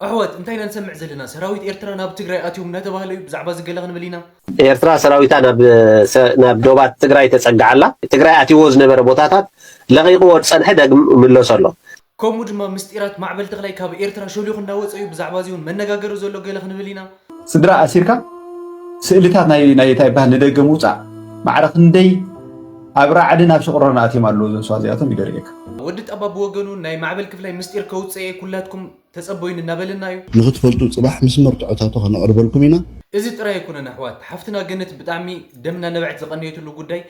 ኣሕዋት እንታይ ኢና ንሰምዕ ዘለና? ሰራዊት ኤርትራ ናብ ትግራይ ኣትዮም እናተባህለ እዩ። ብዛዕባ እዚ ገለ ክንብል ኢና። ኤርትራ ሰራዊታ ናብ ሰ- ናብ ዶባት ትግራይ ተጸግዓላ። ትግራይ ኣትይዎ ዝነበረ ቦታታት ለቒቕዎ ዝጸንሐ ደግም ምለሶ ኣሎ። ከምኡ ድማ ምስጢራት ማዕበል ተኽላይ ካብ ኤርትራ ሾሊኹ እናወፀ እዩ። ብዛዕባ እዚ እውን መነጋገሪ ዘሎ ገለ ክንብል ኢና። ስድራ ኣሲርካ ስእልታት ናይ ናይ እንታይ ይበሃል ንደገ ምውፃእ ማዕረ ክንደይ ኣብ ራዕድን ኣብ ሽቕሮን ኣትዮም ኣለዉ እዞም ሰባት እዚኣቶም እዩ ደሪኤካ። ወዲ ጠባ ብወገኑ ናይ ማዕበል ክፍላይ ምስጢር ከውፅእ እየ ኩላትኩም ተፀበዩኒ እናበለና እዩ። ንኽትፈልጡ ጽባሕ ምስ መርትዖታቱ ከነቕርበልኩም ኢና። እዚ ጥራይ ኣይኮነን ኣሕዋት፣ ሓፍትና ገነት ብጣዕሚ ደምና ነብዐት ዝቐነየትሉ ጉዳይ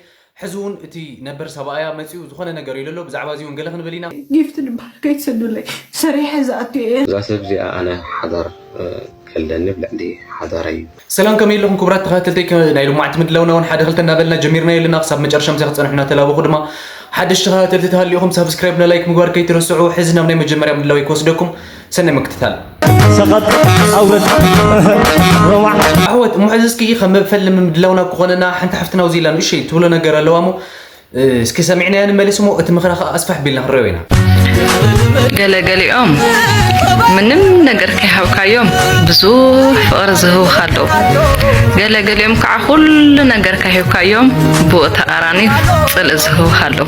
ሕዚ እውን እቲ ነበር ሰብኣያ መፂኡ ዝኾነ ነገር ኢሉ ኣሎ። ብዛዕባ እዚ እውን ገለ ክንብል ኢና። ጊፍት ንበሃል ከይትሰዱለይ ሰሪሐ ዝኣቱ እየ። እዛ ሰብ እዚኣ ኣነ ሓዳር ከልደኒ ብልዕሊ ሓዳረይ እዩ። ሰላም ከመይ ኣለኹም ክቡራት ተኸታተልተይ፣ ከ- ናይ ልሙዓት ምድላውና እውን ሓደ ክልተ እናበልና ጀሚርና የለና። ክሳብ መጨረሻ ምሳይ ክፀንሑ እናተላበኹ ድማ ሓደሽ ተኸታተልቲ ተሃሊኹም ሳብስክራይብ ና ላይክ ምግባር ከይትረስዑ። ሕዚ ናብ ናይ መጀመርያ ምድላው ይክወስደኩም። ሰናይ ምክትታል። ሰቐጥ ኣውረድ ሮማዕ ኣሕወት እሞ ሕዚ እስኪ ከም መብፈል ንምድላውና ክኾነና ሓንቲ ሓፍትና ውዚ ኢላ ንእሸይ ትብሎ ነገር ኣለዋ እሞ እስኪ ሰሚዕናያ ንመለስ እሞ እቲ ምኽራ ከዓ ኣስፋሕ ቢልና ክንሪኦ ኢና። ገለገሊኦም ምንም ነገር ከይሃብካዮም ብዙሕ ፍቕሪ ዝህቡኻ ኣለዉ። ገለገሊኦም ከዓ ኩሉ ነገር ከይሂብካዮም ብኡ ተቓራኒ ጽልኢ ዝህቡኻ ኣለዉ።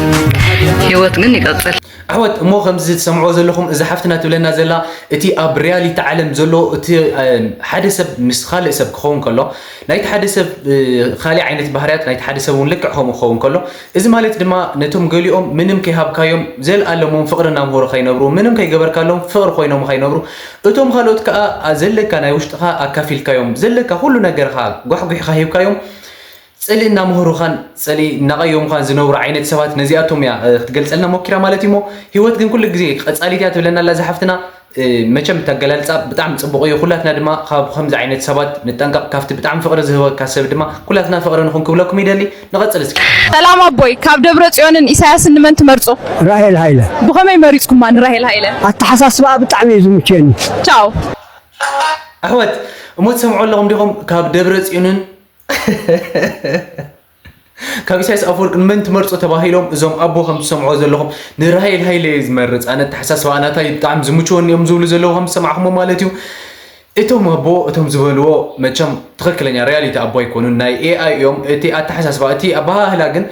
ህይወት ግን ይቕጽል። ኣሕዋት እሞ ከምዚ ትሰምዕዎ ዘለኹም እዛ ሓፍትና ትብለና ዘላ እቲ ኣብ ሪያሊቲ ዓለም ዘሎ እቲ ሓደ ሰብ ምስ ካልእ ሰብ ክኸውን ከሎ ናይቲ ሓደ ሰብ ካሊእ ዓይነት ባህርያት ናይቲ ሓደ ሰብ እውን ልክዕ ከምኡ ክኸውን ከሎ እዚ ማለት ድማ ነቶም ገሊኦም ምንም ከይሃብካዮም ዘለኣለሞም ፍቕሪ እናምሃሩ ከይነብሩ ምንም ከይገበርካሎም ፍቕሪ ኮይኖም ከይነብሩ እቶም ካልኦት ከዓ ዘለካ ናይ ውሽጥኻ ኣካፊልካዮም ዘለካ ኩሉ ነገርካ ጓሕጒሕካ ሂብካዮም ጽልኢ እናምሀሩኻን ጽልኢ እናቐየሙኻን ዝነብሩ ዓይነት ሰባት ነዚኣቶም እያ ክትገልጸልና ሞኪራ ማለት እዩ። እሞ ህይወት ግን ኩሉ ግዜ ቀጻሊት እያ ትብለና ኣላ እዛ ሓፍትና። መቸም እቲ ኣገላልጻ ብጣዕሚ ጽቡቕ እዩ። ኩላትና ድማ ካብ ከምዚ ዓይነት ሰባት ንጠንቀቕ። ካብቲ ብጣዕሚ ፍቕሪ ዝህበካ ሰብ ድማ ኩላትና ፍቕሪ ንኹን ክብለኩም ይደሊ። ንቐጽል እስኪ። ሰላም ኣቦይ፣ ካብ ደብረ ጽዮንን ኢሳያስን ንመን ትመርጹ? ራሄል ሃይለ። ብኸመይ መሪጽኩማ ንራሄል ሃይለ? ኣተሓሳስባኣ ብጣዕሚ እዩ ዝምችየኒ። ቻው። ኣሕዋት እሞ ትሰምዑ ኣለኹም ዲኹም ካብ ደብረ ጽዮንን ካብ ኢሳያስ ኣፈወርቂ ንመን ትመርጾ ተባሂሎም እዞም ኣቦ ከም ትሰምዖ ዘለኹም ንራሄል ሃይለ እየ ዝመርጽ ኣነ ኣተሓሳስባ ናታይ ብጣዕሚ ዝምችወኒ እዮም ዝብሉ ዘለዉ ከም ዝሰማዕኹሞ ማለት እዩ። እቶም ኣቦ እቶም ዝበልዎ መቸም ትኽክለኛ ሪያሊቲ ኣቦ ኣይኮኑን ናይ ኤኣይ እዮም እቲ ኣተሓሳስባ እቲ ኣበሃህላ ግን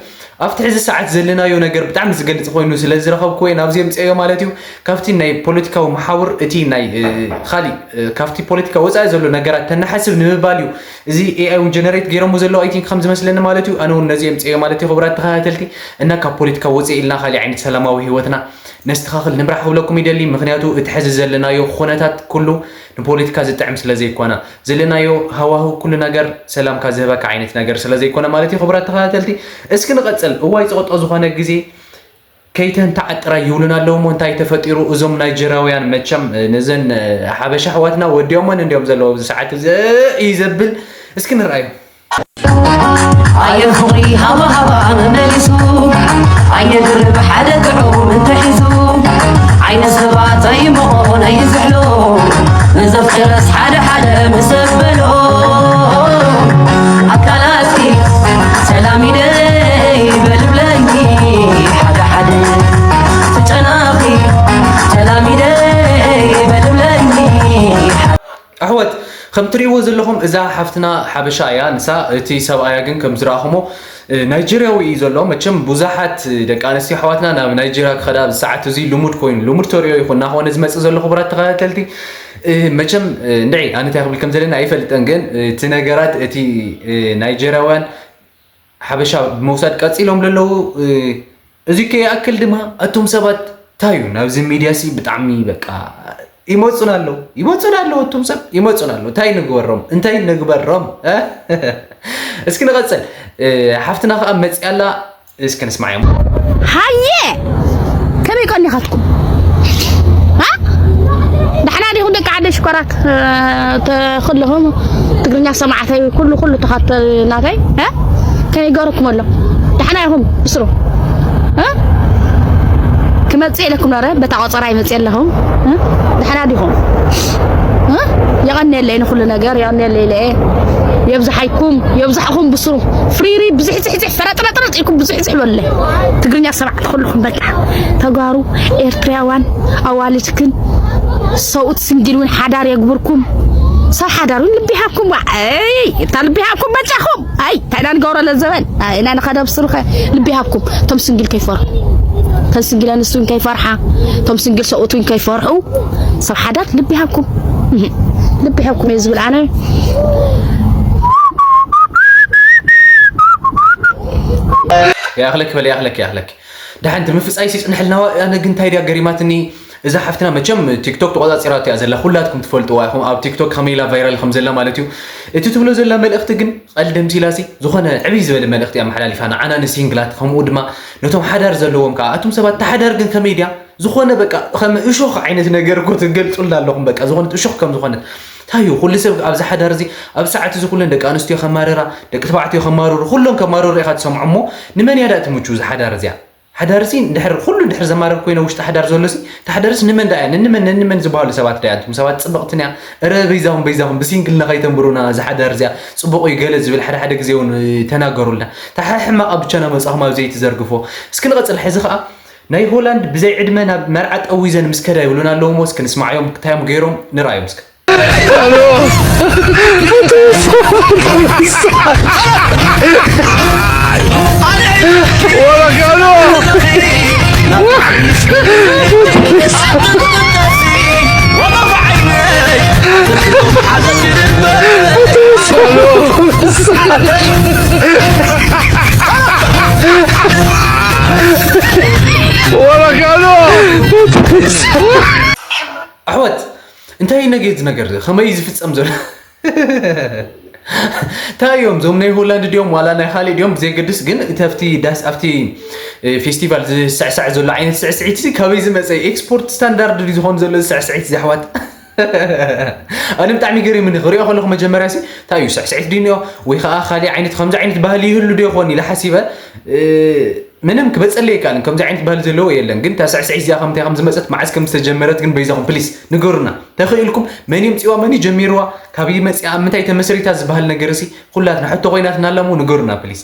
ኣብቲ ሕዚ ሰዓት ዘለናዮ ነገር ብጣዕሚ ዝገልፅ ኮይኑ ስለ ዝረኸብኩ ወይ ናብዚ የምፅአዮ ማለት እዩ። ካብቲ ናይ ፖለቲካዊ መሓውር እቲ ናይ ካሊእ ካብቲ ፖለቲካ ወፃኢ ዘሎ ነገራት ተናሓስብ ንምባል እዩ። እዚ ኤኣይ እውን ጀነሬት ገይሮሞ ዘለዉ ኣይቲንክ ከም ዝመስለኒ ማለት እዩ። ኣነ እውን ነዚ የምፅአዮ ማለት እዩ። ክቡራት ተኸታተልቲ እና ካብ ፖለቲካ ወፅእ ኢልና ካሊእ ዓይነት ሰላማዊ ህይወትና ነስተኻኽል ንምራሕ ክብለኩም ይደሊ። ምክንያቱ እቲ ሕዚ ዘለናዮ ኩነታት ኩሉ ንፖለቲካ ዝጥዕም ስለ ዘይኮነ ዘለናዮ ሃዋሁ ኩሉ ነገር ሰላምካ ዝህበካ ዓይነት ነገር ስለ ዘይኮነ ማለት እዩ። ክቡራት ተኸታተልቲ እስኪ ንቐጽል። እዋይ ጸቕጦ ዝኾነ ግዜ ከይተንተዓጥራ ይብሉና ኣለዉ እሞ እንታይ ተፈጢሩ? እዞም ናይጀራውያን መቸም ነዘን ሓበሻ ኣሕዋትና ወዲኦመን እንዲዮም ዘለዉ ኣብዚ ሰዓት እዚ እዩ ዘብል። እስኪ ንርኣዮ። ኣየር ፍቕሪ ሃባ ሃባ መመሊሱ ኣየድርብ ሓደ ጥዑም እንተሒዙ ዓይነ ሰባት ኣይምቖን ኣይዝሕሎ ንዘፍቅረስ ሓደ ሓደ ምሰበሎ ኣካላትኪ ሰላም ኢደይ በልብለኒ ሓደ ሓደ ትጨናኺ ሰላም ኢደይ በልብለኒ ሓደ ኣሕዋት ከም ትርእይዎ ዘለኹም እዛ ሓፍትና ሓበሻ እያ ንሳ እቲ ሰብኣያ ግን ከም ዝረኣኹሞ ናይጀርያዊ እዩ ዘሎ። መቸም ብዙሓት ደቂ ኣንስትዮ ኣሕዋትና ናብ ናይጀርያ ክኸዳ ኣብዚ ሰዓት እዚ ልሙድ ኮይኑ ልሙድ ተርእዮ ይኹን እናኾነ ዝመጽእ ዘሎ ክቡራት ተኸታተልቲ መቸም እንድዒ ኣነ እንታይ ክብል ከም ዘለና ኣይፈልጥን፣ ግን እቲ ነገራት እቲ ናይጀርያውያን ሓበሻ ብምውሳድ ቀጺሎም ለለዉ እዚ ከይኣክል ድማ ኣቱም ሰባት ታዩ ናብዚ ሚድያ ሲ ብጣዕሚ በቃ ይመፁና ኣለዉ ይመፁና ኣለዉ ኣቱም ሰብ ይመፁና ኣለዉ እንታይ ንግበሮም እንታይ ንግበሮም እስኪ ንቐፅል ሓፍትና ከዓ መፅያ ኣላ እስኪ ንስማዕ እዮም ሃየ ከመይ ቀኒኻትኩም ደሕና ዲኹም ደቂ ዓደይ ሽኮራት ተኽልኹም ትግርኛ ሰማዕተይ ኩሉ ኩሉ ተኸተል ናተይ ከመይ ገርኩም ኣሎ ደሕና ኢኹም ብስሩ ክመጽእ ኢለኩም ነበረ በታ ቆጸራ ይመጽእ ኣለኹ ደሕና ዲኹም የቐንየለይ ንኹሉ ነገር የቐንየለይ ኢለ የብዝሓይኩም የብዝሕኹም ብስሩ ፍሪሪ ብዝሕዝሕዝሕ ፈረጥረጥረጥ ኢልኩም ብዝሕዝሕ በሉለይ ትግርኛ ሰማዕቲ ኩልኹም በቃ ተጋሩ ኤርትራውያን ኣዋልድክን ሰብኡት ስንግል እውን ሓዳር የግብርኩም። ሰብ ሓዳር እውን ልቢ ሃብኩም። ዋ፣ ኣይ፣ እታ ልቢ ሃብኩም መጻኹም። ኣይ፣ እንታይ ኢና ንገብሮ ለዘበን? ኣይ፣ ኢና ንኸደ ኣብ ስሩኸ ልቢ ሃብኩም። እቶም ስንግል ከይፈርሑ። እቶም ስንግል ኣንስቲ እውን ከይፈርሓ። እቶም ስንግል ሰብኡት እውን ከይፈርሑ። ሰብ ሓዳር ልቢ ሃብኩም። ልቢ ሃብኩም እየ ዝብል ኣነ። ይኣኽለኪ በል፣ ይኣኽለኪ፣ ይኣኽለኪ። ደሓን እቲ ምፍጻይ ሲጽንሕልና። ኣነ ግን እንታይ ድያ ገሪማትኒ፣ እዛ ሓፍትና መቸም ቲክቶክ ተቆጻጺራቶ እያ ዘላ፣ ኩላትኩም ትፈልጥዋ ኢኹም ኣብ ቲክቶክ ከመይ ኢላ ቫይራል ከም ዘላ ማለት እዩ። እቲ ትብሎ ዘላ መልእኽቲ ግን ቀልዲ ምሲላሲ ዝኾነ ዕብይ ዝበለ መልእኽቲ እያ ኣመሓላሊፋ፣ ንዓና ንሲንግላት፣ ከምኡ ድማ ነቶም ሓዳር ዘለዎም ከዓ። ኣቱም ሰባት፣ እታ ሓዳር ግን ከመይ ድያ? ዝኾነ በቃ ከም እሾኽ ዓይነት ነገር እኮ ትገልጹልና ኣለኹም። በቃ ዝኾነት እሾኽ ከም ዝኾነት። እንታይ እዩ ኩሉ ሰብ ኣብዚ ሓዳር እዚ፣ ኣብ ሰዓት እዚ ኩለን ደቂ ኣንስትዮ ከማርራ፣ ደቂ ተባዕትዮ ከማርሩ፣ ኩሎም ከማርሩ ኢኻ ትሰምዖ። እሞ ንመን እያ ደኣ ትምቹ እዚ ሓዳር እዚኣ? ሓዳርሲ እንድሕር፣ ኩሉ እንድሕር ዘማርር ኮይነ ውሽጢ ሓዳር ዘሎሲ፣ እታ ሓዳርስ ንመን ደኣ እያ? ንንመን፣ ንንመን ዝበሃሉ ሰባት ደኣ? ኣንቱም ሰባት ጽብቕትን እያ። እረ በይዛኹም፣ በይዛኹም ብሲንግልና ከይተንብሩና፣ እዚ ሓዳር እዚኣ ጽቡቕ እዩ ገለ ዝብል ሓደ ሓደ ግዜ እውን ተናገሩልና። እታ ሕማቕ ብቻና መጻኹም ኣብ ዘይትዘርግፎ። እስኪ ንቐጽል። ሕዚ ኸኣ ናይ ሆላንድ ብዘይ ዕድመ ናብ መርዓ ጠዊዘን ምስ ከዳ ይብሉና ኣለዉ። እሞ እስኪ ንስማዓዮም፣ እንታይ እዮም ገይሮም ንርኣዮም እስኪ። ኣሕዋት፣ እንታይ እዩ ነገ እዚ ነገር እዚ? ከመይ እዩ ዝፍጸም ዘሎ? እንታይ እዮም እዞም ናይ ሆላንድ ድዮም ዋላ ናይ ካሊእ ድዮም ብዘየገድስ፣ ግን እቲ ኣብቲ ዳስ፣ ኣብቲ፣ እ፣ ፌስቲቫል ዝስዕሳዕ ዘሎ ዓይነት ስዕስዒት እዚ ካበይ ዝመጸ? ኤክስፖርት ስታንዳርድ ድዩ ዝኾን ዘሎ እዚ ስዕስዒት እዚ ኣሕዋት? ኣነ ብጣዕሚ ገሪሙኒ ክሪኦ ከለኹ መጀመርያ ሲ፣ እንታይ እዩ ስዕስዒት ድዩ እኒኦ? ወይ ከዓ ካሊእ ዓይነት ከምዚ ዓይነት ባህሊ ይህሉ ዶ ይኾን ኢለ ሓሲበ። እ፣ ምንም ክበጸለይ ኣይከኣልን። ከምዚ ዓይነት ባህሊ ዘለዎ የለን። ግን እታ ስዕስዒት እዚኣ ከምታይ ከም ዝመጸት፣ መዓዝ ከም ዝተጀመረት ግን በይዛኹም ፕሊስ ንገሩና። ተኽኢልኩም መን የምጽዋ፣ መን ጀሚርዋ፣ ካብ መጽያ፣ ኣብ ምንታይ ተመስሪታ ዝበሃል ነገር ሲ ኩላትና ሕቶ ኮይናትና ኣላ እሞ ንገሩና ፕሊስ።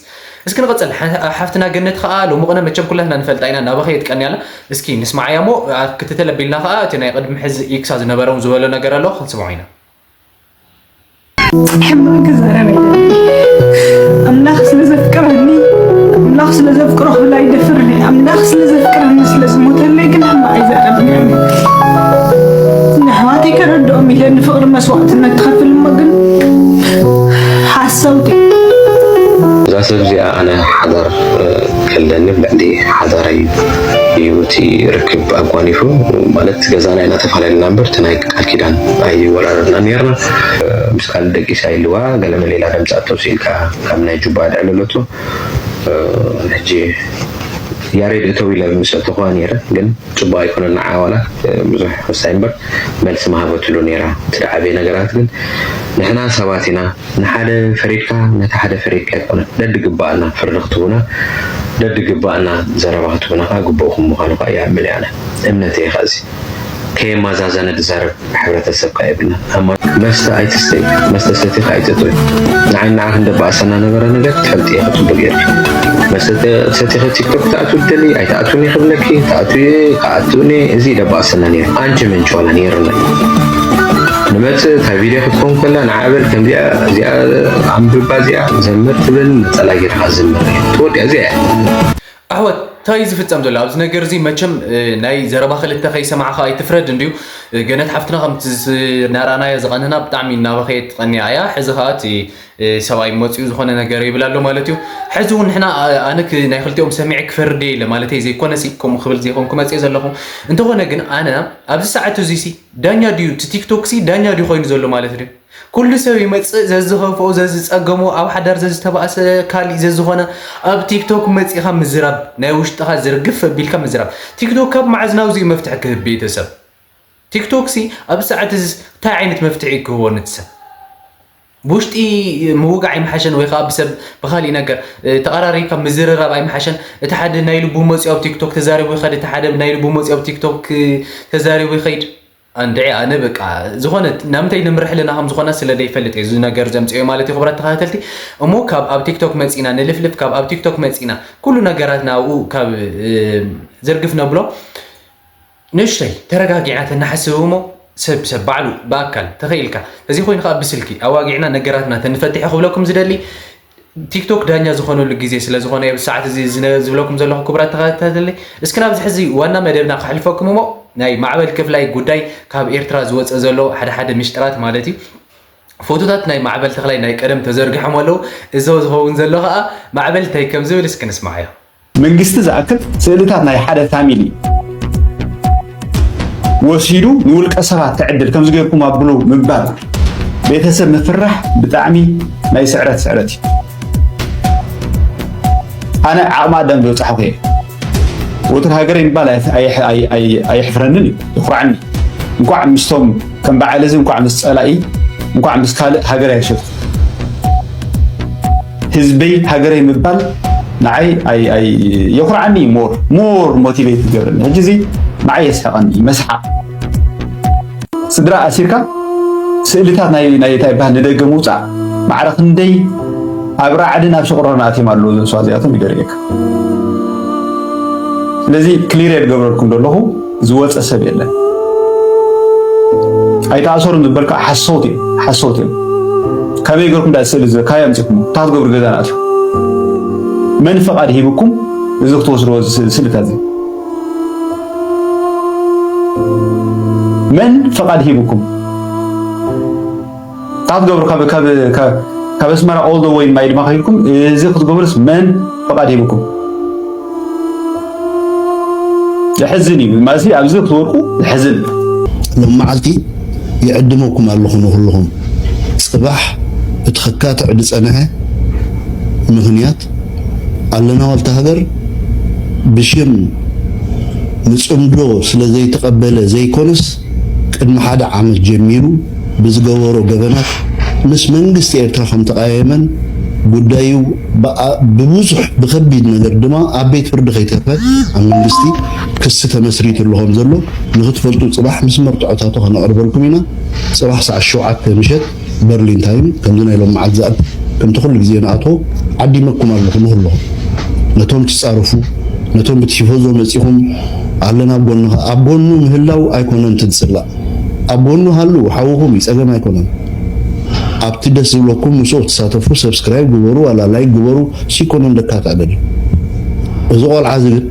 እስኪ ንቐጽል። ሓ-፣ ሓፍትና ገነት ከኣ ሎሚ ቅነ መቸም ኩላትና ንፈልጣ ኢና፣ እናበኸየት ቀንያ ኣላ። እስኪ ንስማዓያ እሞ ኣብ ክትተል ኣቢልና ከኣ እቲ ናይ ቅድሚ ሕዚ ኢክሳ ዝነበረ እውን ዝበሎ ነገር ኣሎ፣ ክንስምዖ ኢና። ሕማቕ ክዛረብ ኣይደልን። ኣምላኽ ስለ ዘፍቅረኒ፣ ኣምላኽ ስለ ዘፍቅሮ ክብል ኣይደፍርን እየ። ኣምላኽ ስለ ዘፍቅረኒ፣ ስለ ዝሞተለይ ግን ሕማቕ ኣይዛረብን እየ። ንኣሕዋተይ ከረድኦም ኢለ ንፍቕሪ መስዋእትነት ትኸፍል እሞ ግን ሓሰውቲ። እዛ ሰብ እዚኣ ኣነ ሓዳር፣ እ፣ ከለኒ ብልዕሊ ሓዳረይ እዩ እቲ ርክብ ኣጓኒፉ። ማለት ገዛና ኢና ተፈላለና እምበር እቲ ናይ ቃል ኪዳን ኣይወራረድና ነርና። እ፣ ምስ ካልእ ደቂሳ ኢልዋ ገለ መለ ኢላ ደምጻ ተውሲ ኢልካ ካብ ናይ ጁባ ድዕለለቶ። እ፣ ሕጂ ያሬድ እተው ኢለ ምስ ኣተኹዋ ነይረ፣ ግን ጽቡቕ ኣይኮነን ንዓ ዋላ፣ እ፣ ብዙሕ ወሳኝ እምበር መልሲ ምሃበትሉ ነይራ። እቲ ደዓበየ ነገራት ግን ንሕና ሰባት ኢና። ንሓደ ፈሪድካ ነቲ ሓደ ፈሪድካ ኣይኮነን። ደድግባኣና ፍርዲ ክትህቡና፣ ደድግባኣና ዘረባ ክትህቡና ከኣ ግቡእኩም ምዃኑ ከኣ ይኣምን እየ ኣነ። እምነተይ እዩ ከኣ እዚ። ከየመዛዘነ ዝዛረብ ሕብረተሰብ ከኣ የብልና። ኣማ-፣ መስተ ኣይትስተይ፣ መስተ ሰቲኻ ኣይትእትወይ። ንዓይ ንዓኺ እንደባእሰና ነበረ ነገር ትፈልጢ ኢኺ ጽቡቅ ጌርኪ። መስተ ተ-፣ ሰቲኺ ቲክቶክ ትኣትዊ ትደሊ፣ ኣይትኣትውን እየ ክብለኪ፣ ትኣትዊ እየ፣ ክኣትውን እየ፣ እዚ ደባእሰና ነይሩ። ኣንቺ ምንጭ ዋላ ነይሩና። ንመጽእ እታ ቪድዮ ክትከውን ከላ ንዓ በል ከምዚኣ፣ እዚኣ ኣንብባ፣ እዚኣ ዘምር ትብል፣ ነጸላ ጌርካ ዝምር እየ። ትወዲኣ እዚኣ እያ። ኣሕዋት፣ እንታይ እዩ ዝፍጸም ዘሎ ኣብዚ ነገር እዚ? መቸም፣ እ፣ ናይ ዘረባ ክልተ ከይሰማዕኻ ኣይትፍረድ እንድዩ። እ፣ ገነት ሓፍትና ከምቲ ዝ-፣ እናረኣናዮ ዝቐነና ብጣዕሚ እናበኸየት ትቐንያ እያ። ሕዚ ኸኣ እቲ፣ እ፣ ሰብኣይ መጺኡ ዝኾነ ነገር ይብል ኣሎ ማለት እዩ። ሕዚ እውን ንሕና፣ ኣ-፣ ኣነ ክ-፣ ናይ ክልቲኦም ሰሚዐ ክፈርድ እየ ኢለ ማለተይ ዘይኮነሲ፣ ከምኡ ክብል ዘይኮንኩ መጺኤ ዘለኹ። እንተኾነ ግን ኣነ ኣብዚ ሰዓት እዙይሲ ዳኛ ድዩ፣ እቲ ቲክቶክሲ ዳኛ ድዩ ኮይኑ ዘሎ ማለት ድዩ? ኩሉ ሰብ ይመጽእ፣ ዘዝኸፍኦ፣ ዘዝጸገሞ፣ ኣብ ሓዳር ዘዝተባእሰ፣ ካሊእ ዘዝኾነ፣ ኣብ ቲክቶክ መጺኻ ምዝራብ፣ ናይ ውሽጥኻ ዝርግፍ ኣቢልካ ምዝራብ። ቲክቶክ ካብ መዓዝ ናብዚ እዩ መፍትሒ ክህብ ቤተሰብ? ቲክቶክሲ ኣብ ሰዓት እዚስ እንታይ ዓይነት መፍትሒ እዩ ክህቦ ነቲ ሰብ? ብውሽጢ ምውጋዕ ኣይምሓሸን ወይ ከዓ ብሰብ ብኻሊእ ነገር፣ እ፣ ተቐራሪብካ ምዝርራብ ኣይምሓሸን? እቲ ሓደ ናይ ልቡ መፂኡ ኣብ ቲክቶክ ተዛሪቡ ይኸድ፣ እቲ ሓደ ናይ ልቡ መፂኡ ኣብ ቲክቶክ፣ እ፣ ተዛሪቡ ይኸይድ። ኣንድዒ ኣነ በቃ ዝኾነ ናምንታይ ንምርሕ ኣለና ከም ዝኾነ ስለ ዘይፈልጥ እየ እዚ ነገር ዘምፅኦ ማለት እዩ። ክቡራት ተኸታተልቲ፣ እሞ ካብ ኣብ ቲክቶክ መፂና ንልፍልፍ፣ ካብ ኣብ ቲክቶክ መፂና ኩሉ ነገራትና ኣብኡ ካብ፣ እ፣ ዝርግፍ ነብሎ። ንእሽተይ ተረጋጊዕና ተናሓስብ እሞ ሰብ ሰብ ባዕሉ ብኣካል ተኸኢልካ እዚ ኮይኑ ከዓ ብስልኪ ኣዋጊዕና ነገራትና ተንፈትሕ ክብለኩም ዝደሊ ቲክቶክ ዳኛ ዝኾነሉ ግዜ ስለ ዝኾነ ኣብዚ ሰዓት እዚ ዝነ- ዝብለኩም ዘለኹ ክቡራት ተኸታተልቲ። እስኪ ናብዚ ሕዚ ዋና መደብና ከሕልፈኩም እሞ ናይ ማዕበል ክፍላይ ጉዳይ ካብ ኤርትራ ዝወፀ ዘሎ ሓደ ሓደ ምሽጥራት ማለት እዩ። ፎቶታት ናይ ማዕበል ተኽላይ ናይ ቀደም ተዘርጊሖም ኣለዉ። እዞ ዝኸውን ዘሎ ከዓ ማዕበል እንታይ ከም ዝብል እስኪ ንስማዓዮ። መንግስቲ ዝኣክል ስእልታት ናይ ሓደ ፋሚሊ ወሲዱ ንውልቀ ሰባት ክዕድል ከምዚ ገይርኩም ኣብሉ ምባል ቤተሰብ ምፍራሕ ብጣዕሚ ናይ ስዕረት ስዕረት እዩ። ኣነ ዓቕሚ ኣዳም ዝበፃሕኩ እየ። ወትር ሃገረይ ምባል ኣይ- ኣይ- ኣይ- ኣይ- ኣየሕፍረንን እዩ፣ ይኹርዓኒ። እንኳዕ ምስቶም ከም በዓል እዚ እንኳዕ ምስ ፀላኢ እንኳዕ ምስ ካልእ ሃገር ኣይሸጥኩ። ህዝበይ ሃገረይ ምባል ንዓይ ኣይ- ኣይ- የኹርዓኒ እዩ። ሞር ሞር ሞቲቬት ይገብረኒ። ሕጂ እዚ ንዓይ የስሕቐኒ እዩ፣ መስሓቕ። ስድራ ኣሲርካ ስእልታት ናይ ናይ እንታይ ይበሃል ንደገ ምውፃእ ማዕረ ክንደይ ኣብ ራዕድን ኣብ ሽቕሮን ኣትዮም ኣለዉ እዞም ሰባት እዚኣቶም ይደርእየካ። ስለዚ ክሊር የድገብረልኩም ዘለኹ ዝወፀ ሰብ የለን። ኣይተኣሰሩን ዝበልካ ሓሶት እዮም፣ ሓሶት እዮም። ከመይ ገርኩም ዳ ስእሊ እዚ ካበይ ኣምፂኹም? እንታይ ክትገብሩ ገዛ ናትኩም? መን ፈቓድ ሂብኩም እዚ ክትወስድዎ እዚ ስእሊ ስእልታት እዚ? መን ፈቓድ ሂብኩም? እንታይ ክትገብሩ ካብ ካብ ካብ ካብ ኣስመራ all the way ማይ ድማ ከይድኩም እዚ ክትገብሩስ መን ፈቓድ ሂብኩም? ዘሕዝን እዩ። ማሲ ኣብዚ ክትወድቁ ዘሕዝን። ሎም መዓልቲ ይዕድመኩም ኣለኹ ንኹልኹም። ጽባሕ እቲ ክካትዕ ዝጸንሐ ምኽንያት ኣለና ዋልታ ሃገር ብሽም ንጽምዶ ስለ ዘይተቐበለ ዘይኮነስ ቅድሚ ሓደ ዓመት ጀሚሩ ብዝገበሮ ገበናት ምስ መንግስቲ ኤርትራ ከም ተቓየመን ጉዳዩ ብኣ- ብብዙሕ ብኸቢድ ነገር ድማ ኣብ ቤት ፍርዲ ከይተርፈ ኣብ መንግስቲ ክሲ ተመስሪቱ ኣሎ ከም ዘሎ ንክትፈልጡ ጽባሕ ምስ መርትዖታቱ ከነቕርበልኩም ኢና። ጽባሕ ሰዓት ሸውዓተ ምሸት በርሊን ታይም ከምዚ ናይ ሎም መዓልቲ ዝኣክል ከምቲ ኩሉ ግዜ ንኣቶ ዓዲመኩም ኣለኹ ንኩልኹም ነቶም ትጻረፉ ነቶም ብቲፎዞ መጺኹም ኣለና ኣብ ጎንኻ ኣብ ጎኑ ምህላው ኣይኮነን ትጽላእ ኣብ ጎኑ ሃሉ ሓውኹም እዩ ጸገም ኣይኮነን ኣብቲ ደስ ዝብለኩም ምስኡ ትሳተፉ ሰብስክራይብ ግበሩ ዋላ ላይክ ግበሩ ሲኮነን ደካታ ደል እዚ ቆልዓ እዚ ግን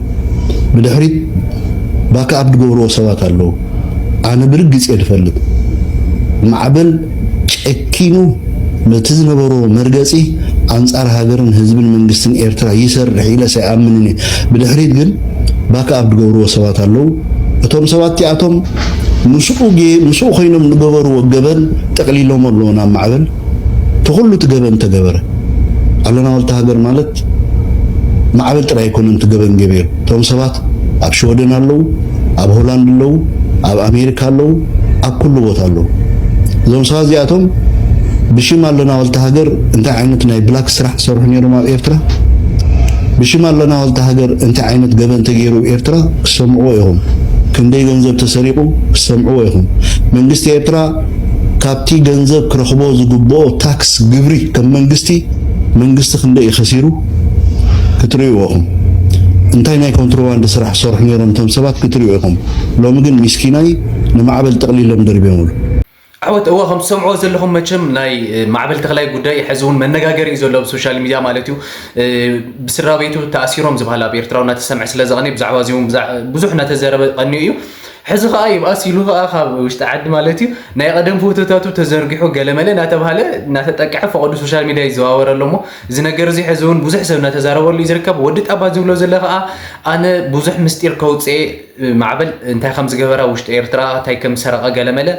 ብድሕሪት ባካ ኣብ ዝገብርዎ ሰባት ኣለዉ ኣነ ብርግጽ እየ ዝፈልጥ ማዕበል ጨኪኑ ነቲ ዝነበሮ መርገጺ ኣንጻር ሃገርን ህዝብን መንግስትን ኤርትራ ይሰርሕ ኢለስ ኣይኣምንን እየ። ብድሕሪት ግን ባክ ኣፕ ዝገብርዎ ሰባት ኣለዉ። እቶም ሰባት እቲኣቶም ምስኡ ጌ- ምስኡ ኮይኖም ዝገበርዎ ገበን ጠቕሊሎሞ ኣለዉ ናብ ማዕበል። እቲ ኩሉ እቲ ገበን ተገበረ። ኣለና ዋልታ ሃገር ማለት ማዕበል ጥራይ ኣይኮነን እቲ ገበን ገበሩ። እቶም ሰባት ኣብ ሽወደን ኣለዉ፣ ኣብ ሆላንድ ኣለዉ፣ ኣብ ኣሜሪካ ኣለዉ፣ ኣብ ኩሉ ቦታ ኣለዉ። እዞም ሰባት እዚኣቶም ብሽም ኣለና ዋልታ ሃገር እንታይ ዓይነት ናይ ብላክ ስራሕ ዝሰርሑ ነይሮም ኣብ ኤርትራ? ብሽም ኣለና ዋልታ ሃገር እንታይ ዓይነት ገበን ተገይሩ ኣብ ኤርትራ ክሰምዕዎ ኢኹም። ክንደይ ገንዘብ ተሰሪቑ ክሰምዕዎ ኢኹም። መንግስቲ ኤርትራ ካብቲ ገንዘብ ክረኽቦ ዝግብኦ ታክስ ግብሪ ከም መንግስቲ መንግስቲ ክንደይ እዩ ከሲሩ ክትርእይዎ ኢኹም። እንታይ ናይ ኮንትሮባንድ ስራሕ ዝሰርሑ ነይሮም እቶም ሰባት ክትርእዩ ኢኹም። ሎሚ ግን ሚስኪናይ ንማዕበል ጠቕሊሎም ደርብዮምሉ። ዓወት እወ ከም ትሰምዕዎ ዘለኹም መቸም ናይ እ፣ ማዕበል ተኽላይ ጉዳይ ሕዚ እውን መነጋገሪ እዩ ዘሎ ኣብ ሶሻል ሚድያ ማለት እዩ እ፣ ብስድራ ቤቱ ተኣሲሮም ዝበሃል ኣብ ኤርትራ እናተሰምዐ ስለ ዘቐኒ ብዛዕባ እዚ እውን ብዛ- ብዙሕ እናተዘረበ ቀኒኡ እዩ ሕዚ ከዓ ይብኣስ ኢሉ ከዓ ካብ ውሽጢ ዓዲ ማለት እዩ ናይ ቀደም ፎቶታቱ ተዘርጊሑ ገለመለ እናተባሃለ እናተጠቅዐ ፈቐዱ ሶሻል ሚድያ ይዘዋወር ኣሎ እሞ እዚ ነገር እዚ ሕዚ እውን ብዙሕ ሰብ እናተዛረበሉ እዩ ዝርከብ ወዲ ጣባ ዝብሎ ዘሎ ከዓ ኣነ ብዙሕ ምስጢር ከውፅኤ ማዕበል እንታይ ከም ዝገበራ ውሽጢ ኤርትራ እንታይ ከም ዝሰረቐ ገለመለ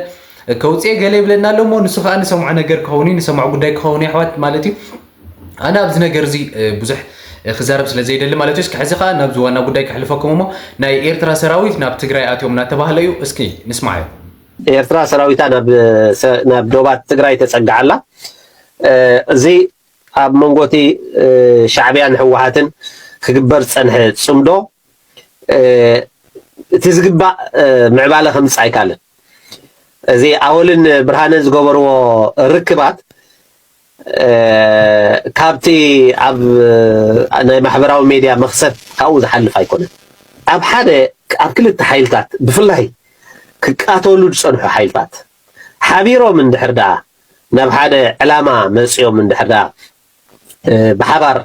ከውፅኤ ገለ ይብለና ኣሎ እሞ ንሱ ከዓ ንሰምዖ ነገር ክኸውን እዩ ንሰምዖ ጉዳይ ክኸውን እዩ ኣሕዋት ማለት እዩ ኣነ ኣብዚ ነገር እዚ ብዙሕ ክዛረብ ስለ ዘይደሊ ማለት እዩ እስኪ ሕዚ ከዓ ናብዚ ዋና ጉዳይ ከሕልፈኩም እሞ ናይ ኤርትራ ሰራዊት ናብ ትግራይ ኣትዮም እናተባህለ እዩ እስኪ ንስማዓዮ ኤርትራ ሰራዊታ ናብ ዶባት ትግራይ ተፀግዓ ኣላ እዚ ኣብ መንጎ እቲ ሻዕብያን ህወሓትን ክግበር ዝፀንሐ ፅምዶ እቲ ዝግባእ ምዕባለ ከምፅእ ኣይካልን። እዚ ኣወልን ብርሃነን ዝገበርዎ ርክባት ካብቲ ኣብ ናይ ማሕበራዊ ሜድያ መኽሰብ ካብኡ ዝሓልፍ ኣይኮነን። ኣብ ሓደ ኣብ ክልተ ሓይልታት ብፍላይ ክቃተሉ ዝጸንሑ ሓይልታት ሓቢሮም እንድሕር ደኣ ናብ ሓደ ዕላማ መጺኦም እንድሕር ደኣ ብሓባር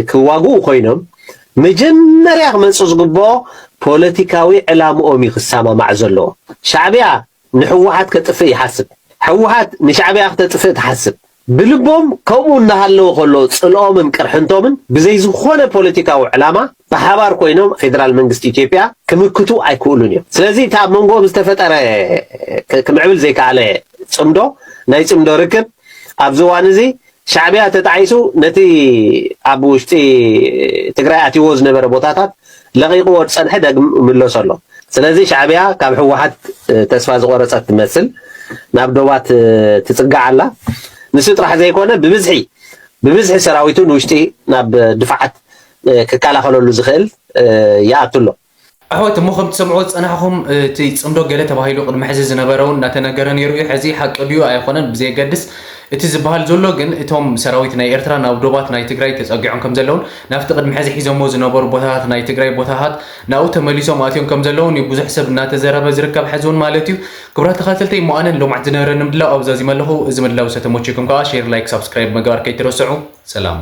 ክዋግኡ ኮይኖም፣ መጀመርያ ክመጽእ ዝግብኦ ፖለቲካዊ ዕላምኦም እዩ ክሰማማዕ ዘለዎ። ሻዕብያ ንሕወሓት ከጥፍእ ይሓስብ፣ ሕወሓት ንሻዕብያ ክተጥፍእ ትሓስብ። ብልቦም ከምኡ እናሃለወ ከሎ ጽልኦምን ቅርሕንቶምን ብዘይ ዝኾነ ፖለቲካዊ ዕላማ ብሓባር ኮይኖም ፌደራል መንግስቲ ኢትዮጵያ ክምክቱ ኣይክእሉን እዮም። ስለዚ እቲ ኣብ መንጎኦም ዝተፈጠረ ክምዕብል ዘይከኣለ ጽምዶ ናይ ጽምዶ ርክብ ኣብዚ እዋን እዚ ሻዕብያ ተጣዒሱ ነቲ ኣብ ውሽጢ ትግራይ ኣትይዎ ዝነበረ ቦታታት ለቒቕዎ ዝጸንሐ ደግም ምለሶ ኣሎ። ስለዚ ሻዕብያ ካብ ህወሓት ተስፋ ዝቆረጸት ትመስል ናብ ዶባት ትጽጋዕ ኣላ። ንሱ ጥራሕ ዘይኮነ ብብዝሒ ብብዝሒ ሰራዊቱ ንውሽጢ ናብ ድፋዓት ክከላኸለሉ ዝኽእል ይኣቱ ኣሎ። ኣሕዋት እሞ ከም ትሰምዑ ዝጸናሕኹም እቲ ጽምዶ ገለ ተባሂሉ ቅድሚ ሕዚ ዝነበረውን እናተነገረ ነይሩ እዩ። ሕዚ ሓቂ ድዩ ኣይኮነን ብዘየገድስ እቲ ዝበሃል ዘሎ ግን እቶም ሰራዊት ናይ ኤርትራ ናብ ዶባት ናይ ትግራይ ተጸጊዖም ከም ዘለውን ናብቲ ቅድሚ ሕዚ ሒዞሞ ዝነበሩ ቦታታት ናይ ትግራይ ቦታታት ናብኡ ተመሊሶም ኣትዮም ከም ዘለውን እዩ ብዙሕ ሰብ እናተዘረበ ዝርከብ ሕዚ እውን ማለት እዩ። ክቡራት ተኸታተልተይ እሞ ኣነ ንሎማዕቲ ዝነበረኒ ምድላው ኣብዛዚመ ኣለኹ። እዚ ምድላው ዝተመቸኩም ከዓ ሼር፣ ላይክ፣ ሳብስክራይብ ምግባር ከይትረስዑ። ሰላም።